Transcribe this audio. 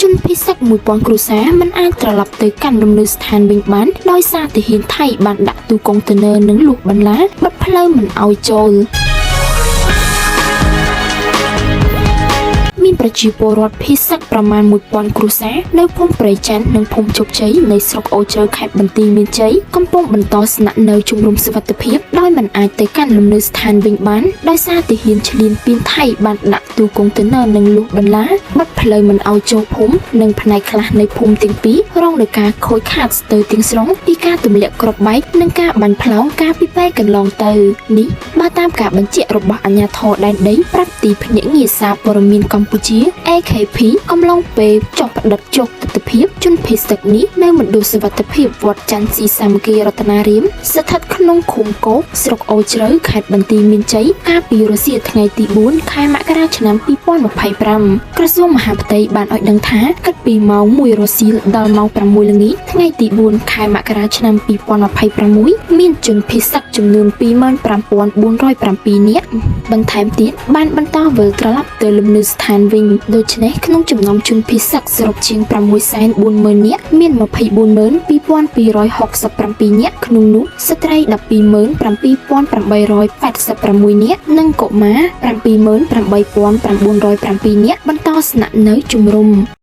ជនភៀសសឹក1000គ្រួសារមិនអាចត្រឡប់ទៅកាន់លំនៅស្ថានវិញបានដោយសារទាហានថៃបានដាក់ទូកុងតឺន័រនិងលួសបន្លាបិទផ្លូវមិនឲ្យចូល មានប្រជាពលរដ្ឋភៀសសឹកប្រមាណ1000គ្រួសារនៅភូមិព្រៃច័ន្ទនិងភូមិជោគជ័យនៃស្រុកអូជ្រៅខេត្តបន្ទាយមានជ័យកំពុងបន្តស្នាក់នៅជំរំសុវត្ថិភាពដោយមិនអាចទៅកាន់លំនៅស្ថានវិញបានដោយសារទាហានឈ្លានពានថៃបានដាក់ទូកុងតឺន័រនិងលួសបន្លាបិទផ្លូវមិនឲ្យចូលភូមិនិងផ្នែកខ្លះនៃភូមិទាំងពីររងនឹងការខូចខាតស្ទើរទាំងស្រុងពីការទម្លាក់គ្រាប់បែកនិងការបាញ់ផ្លោងកាលពីពេលកន្លងទៅនេះបើតាមការបញ្ជាក់របស់អាជ្ញាធរដែនដីប្រាប់ទីភ្នាក់ងារសារព័ត៌មានកម្ពុជា AKP កំឡុងពេលចុះផ្តិតជោគទិដ្ឋភាពជនភៀសសឹកនេះនៅមណ្ឌលសុវត្ថិភាពវត្តច័ន្ទស៊ីសាមគ្គីរតនារាមស្ថិតក្នុងឃុំកោបស្រុកអូជ្រៅខេត្តបន្ទាយមានជ័យកាលពីរសៀលថ្ងៃទី4ខែមករាឆ្នាំ2025ក្រសួងមហាផ្ទៃបានឲ្យដឹងថាគិតពីម៉ោង1រសៀលដល់ម៉ោង6ល្ងាចថ្ងៃទី4ខែមករាឆ្នាំ2026មានជនភៀសសឹកចំនួន25407នាក់បន្ថែមទៀតបានបន្តវិលត្រឡប់ទៅលំនៅស្ថានវិញដូច្នេះក្នុងចំណោមជនភៀសសឹកសរុបជាង640,000នាក់មាន242,267នាក់ក្នុងនោះស្ត្រី127,886នាក់និងកុមារ78,907នាក់បន្តស្នាក់នៅជំរំ។